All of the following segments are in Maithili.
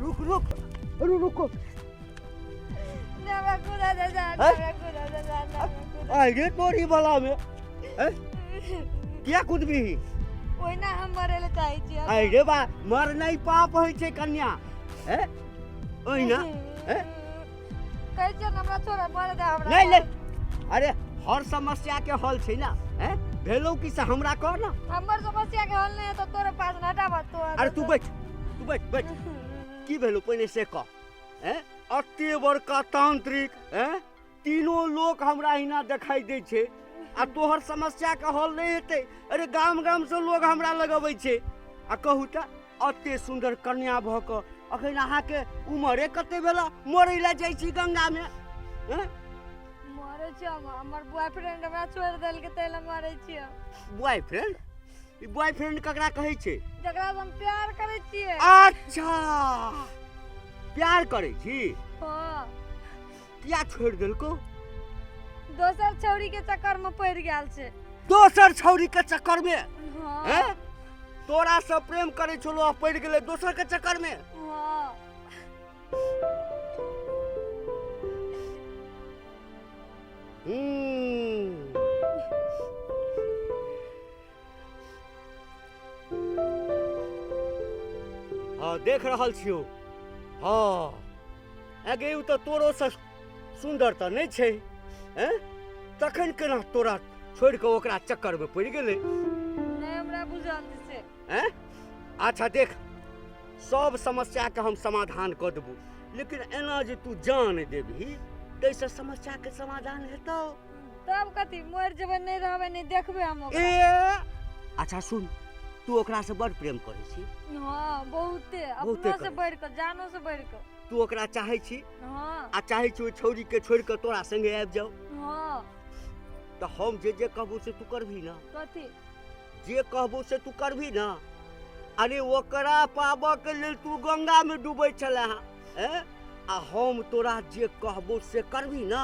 रुक रुक, अरे रुको। हमरा कूदा दे जा, हैं? हमरा कूदा दे जा, हमरा कूदा। आगे तोरी बला में हैं? किया कूदबी? ओहिना हम मरे ले चाहै छियै। अरे बा, मरनाइ पाप होइ छै कन्या। हैं? ओहिना हैं? कहै छियै ने हमरा छोड़, मरे दे हमरा। नहीं नहीं, अरे हर समस्या के हल छै ना। हैं? भेलो की से हमरा कह ना। हमर समस्या के हल नहीं है तो तोरे पास न हटाबा तो। अरे तू बैठ, तू बैठ बैठ। की भेलो पहिने से कह। हैं? अते बड़का तांत्रिक, हैं? तीनों लोक हमरा हिना देखाई दै छै आ तोहर समस्या के हल नहीं हेतै। अरे गाम गाम से लोग हमरा लग अबै छै। आ कहू तऽ अते सुंदर कन्या भऽ कऽ अखन अहाँके उमरे कते भेला मरै लए जाइ छी गंगा में? हैं? मरै छियै हम, हमर बॉयफ्रेंड हमरा छोड़ि देलकै ताहि लए मरै छियै। बॉयफ्रेंड? ई बॉयफ्रेंड ककरा कहै छै? जकरा से हम प्यार करै छियै। अच्छा, प्यार करै छी? हाँ। किया छोड़ि देलकौ? दोसर छौरी के चक्कर में पड़ि गेल छै। दोसर छौरी के चक्कर में? हाँ। हैं? तोरा से प्रेम करै छलो आ पड़ि गेलै दोसर के चक्कर में? हाँ। हाँ, देख रहल छियौ। हाँ, आगे उ तऽ तोरो से सुंदर तऽ नहि छै। हैं? तखन केना तोरा छोड़ि कऽ ओकरा चक्कर में पड़ि गेलै? नहि हमरा बुझल छै। हैं? अच्छा देख, सब समस्या के हम समाधान कऽ देबौ, लेकिन एना जे तू जान देबही ताहिसँ समस्या के समाधान हेतौ? तब कथी मरि जेबै, नहि रहबै, नहि देखबै हम ओकरा। ए अच्छा सुन, तू ओकरा से बड़ प्रेम करै छी? हाँ, बहुते। बहुते अपनो से करै छी। बढ़ि कऽ, जानो से बढ़ि कऽ। तू ओकरा चाहै छी? हाँ। आ चाहै छी ओहि छौरी के छोड़ि कऽ तोरा संगे आबि जाउ? हाँ। तऽ हम जे जे कहबो से तू करबही ना? कथी? जे कहबो से तू करबही ना? अरे ओकरा पाबऽ के लेल तू गंगा में डूबै छले हँ, हैं? आ हम तोरा जे कहबो से करबही ना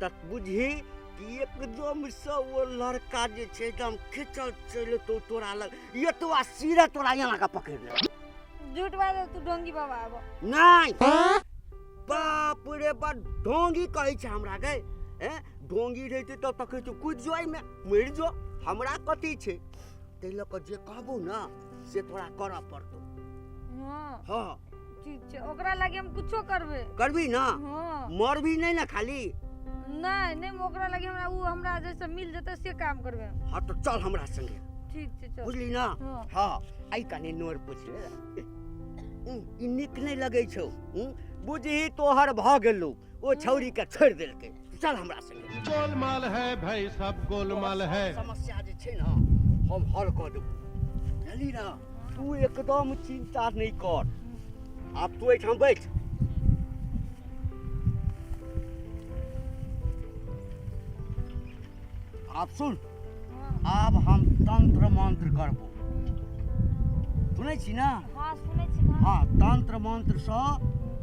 तऽ बुझही कि एकदम से ओ लड़का जे छै एकदम खिंचल चलि एतौ तोरा लग, एतबा सीधा तोरा एना कऽ पकड़ि लेतौ। झूठ बाजल तू ढोंगी बाबा आबऽ। नहीं, बाप रे बा, ढोंगी कहै छै हमरा गे। हैं? ढोंगी रहितै तब तऽ कहै कूदि जो एहिमे, मरि जो, हमरा कथी छै। ताहि लऽ कऽ जे कहबौ ना से तोरा करऽ पड़तौ। हाँ। हाँ। ठीक छै, ओकरा लागी हम कुछो करबै। करबी ना? हाँ। मरबी नहीं ना खाली? नहीं नहीं, ओकरा लागी हमरा उ हमरा जैसे मिल जेतै से काम करबै हम। हाँ तो चल हमरा संगे। ठीक छै, चल। बुझली ना? हाँ। हाँ, आइ कनी नोर पोछि ले। ई नीक नहि लगै छौ। बुझही तोहर भऽ गेलौ, ओ छौरी के छोड़ि देलकै। चल हमरा संगे। गोलमाल है भाई, सब गोलमाल है। समस्या जे छै ना हम हल कऽ देबौ, बुझली ना? तू एकदम चिंता नहीं कर। आब तू एहिठाम बैठ। आब सुन, आब हम तंत्र मंत्र करबो, सुनै छी ना? हाँ, सुनै छी। हाँ, तंत्र मंत्र सँ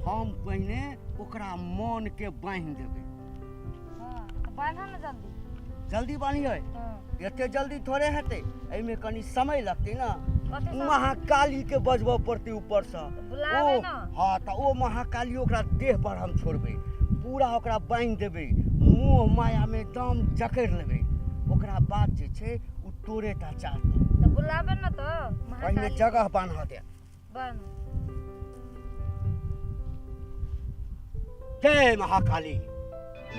हम पहिने ओकरा मन के बान्हि देबै। हाँ, बान्ह ना जल्दी। जल्दी बान्हियै? हाँ। एते जल्दी थोड़े हेतै, एहिमे कनी समय लगतै ना। कथी समय? महाकाली के बजबऽ पड़तै ऊपरसँ। बुलाबै ओ, ना। हाँ, तऽ ओ महाकाली ओकरा देह पर हम छोड़बै, पूरा ओकरा बान्हि देबै, मोह माया में एकदम जकड़ि लेबै। ओकरा बाद जे छै ओ तोरे टा चाहतौ। तऽ बुलाबै ना तऽ पहिने महाकाली। जगह बान्हऽ दे। बान्ह। जय महाकाली।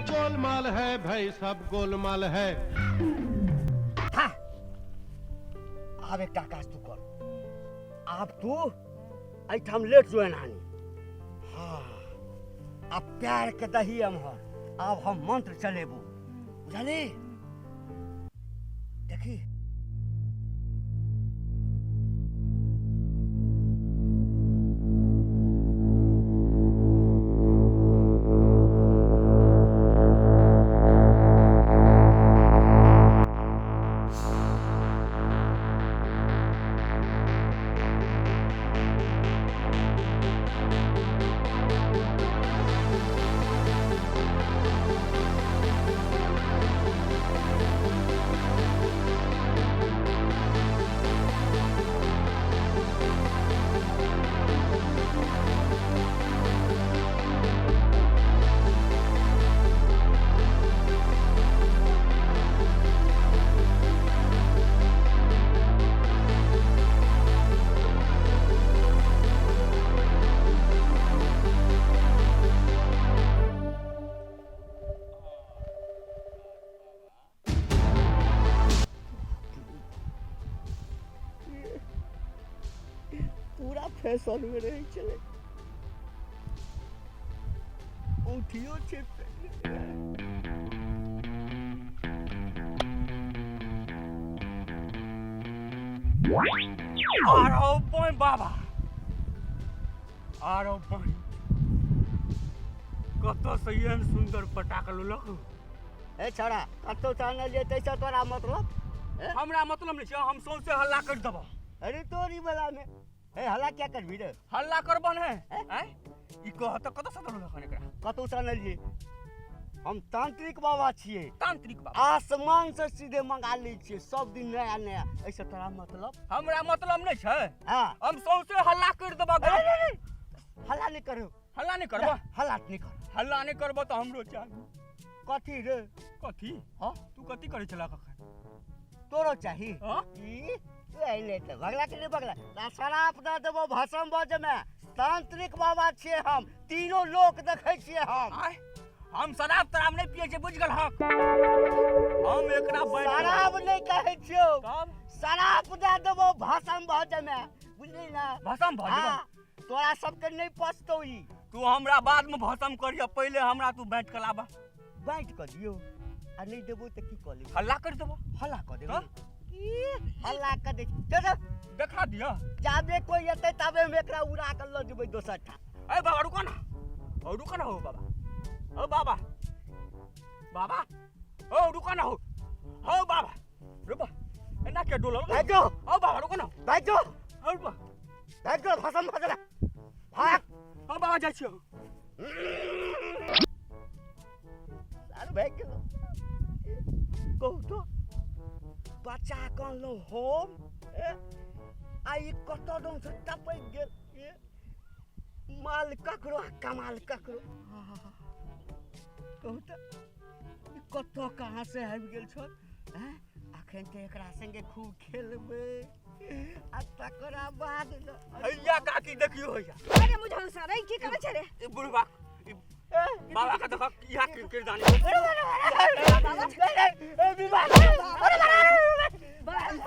गोलमाल है भाई, सब गोलमाल है। हाँ, आब एकटा काज तू कर, आब तू एहिठाम लेट जो एनानी। हाँ, आब प्यार के दही एम्हर, आब हम मंत्र चलेबो, बुझली? देखी पूरा फैशन में रहे छलै, औंठियो छै। आरो पानि बाबा, आरो पानि कतऽसँ एहन सुन्दर पटाखा लेलक? ए छौड़ा, कतौ से आनल जेतै से तोरा मतलब? ए? हमरा मतलब नहि छै, हम सौंसे हल्ला करि देबऽ। अरे तोरी बला में ए हल्ला क्या करबी रे? हल्ला करबऽ ने। ए? आँय, ई कह तऽ कतऽसँ देलक हन एकरा? कतौ से आनलियै? हम तांत्रिक बाबा छियै। तांत्रिक बाबा? आसमान से सीधे मंगा लै छियै सब दिन नया नया। एहिसँ तोरा मतलब? हमरा मतलब नहि छै। हाँ। हम सौंसे हल्ला करि देबऽ। अरे, अरे, अरे, हल्ला नहि करू। हल्ला नहि करबऽ? हल्ला नहि कर। हल्ला नहि करबऽ तऽ हमरो चाही। कथी रे? कथी? हाँ? तू कथी करै छलह कखन? तोरो चाही? हाँ? ई तू अइले तऽ भगला कि नहि भगला? ता शराप दऽ देबो, भसम भऽ जेमे। तांत्रिक बाबा छियै हम, तीनों लोक देखै छियै हम। आय, हम शराब तराब नहि पियै छियै, बुझि गेलहक? हम एकरा बैठ शराब नहि कहै छियौ। तब? शराप दऽ देबो, भसम भऽ जेमे, बुझली ना? भसम भऽ जेबै? हाँ, तोरा सबके नहि पचतौ ई। तू हमरा बादमे भसम करिह, पहिले हमरा तू बाँटि कऽ लाबऽ। बाँटि कऽ दियौ? आ नहि देबौ तऽ की कऽ लेबै? हल्ला करि देबौ। हल्ला कऽ देबौ? तऽ? ई हल्ला कऽ दै छी। चल, चल। देखा दिअ। जाबे कोइ एतै ताबे हम एकरा उड़ा कऽ लऽ जेबै दोसर ठाम। ए बाबा रुको ना, ओ रुको ना, हो बाबा, ओ बाबा, बाबा, ओ रुको ना, हो हो बाबा, रुको, एना के डोलल? भागि जो। ओ बाबा रुको ना। भागि जो। ओ रुको। भागि जो, भसम भऽ गेलै, भाग। हो बाबा, जाइ छियौ। सार भागि गेलौ। कहू तो, बच्चा कहलहुँ हम, ए? आ ई कतऽ दौसँ टपकि गेल। ए? माल ककरो आ कमाल ककरो। कहू तऽ, ई कतऽ कहाँ से आबि गेल छल? आँय, अखन तऽ एकरा संगे खूब खेलबै आ तकरा बाद न- हैया काकी, देखियौ हैया। अरे मुझे रे, की करै छै रे? ई बुढ़बा, ई ए, बाबा के देखक इहा किरदानी। अरे, अरे, अरे, अरे, ए, विवाह। अरे, अरे, अरे, बाबा झटका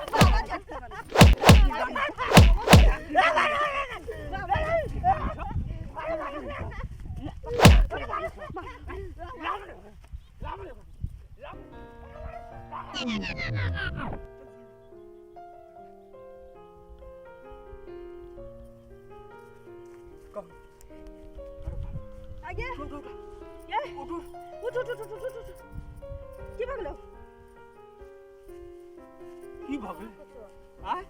आगे ये उठ उठ उठ उठ उठ उठ, की भऽ गेलौ? की भऽ गेल? आय,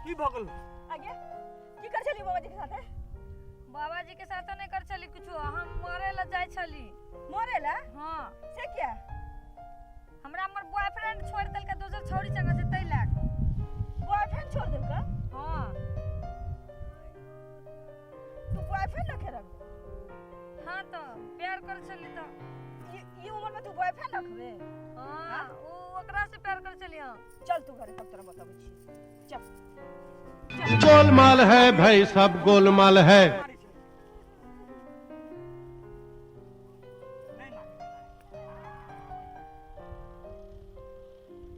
की भऽ गेल? आगे की कर छली बाबाजी के साथे? बाबाजी के साथ नहीं कर छली कुछो, हम मरे ला जाइ छली। मरे ला? हाँ। से किया? हमरा हमर बॉयफ्रेंड छोड़ देलकै, दोसर छौड़ी संगे छै, तै लए कऽ। बॉयफ्रेंड छोड़ देलकै? हाँ। तू बॉयफ्रेंड रखे रख? हाँ, तो प्यार कर छली तऽ। ई उम्र में तू बॉयफ्रेंड रखबे? हाँ, उ ओकरा से प्यार कर छली हम। चल तू घरे, तब तोरा बताबै छी, चल। गोलमाल है भाई, सब गोलमाल है।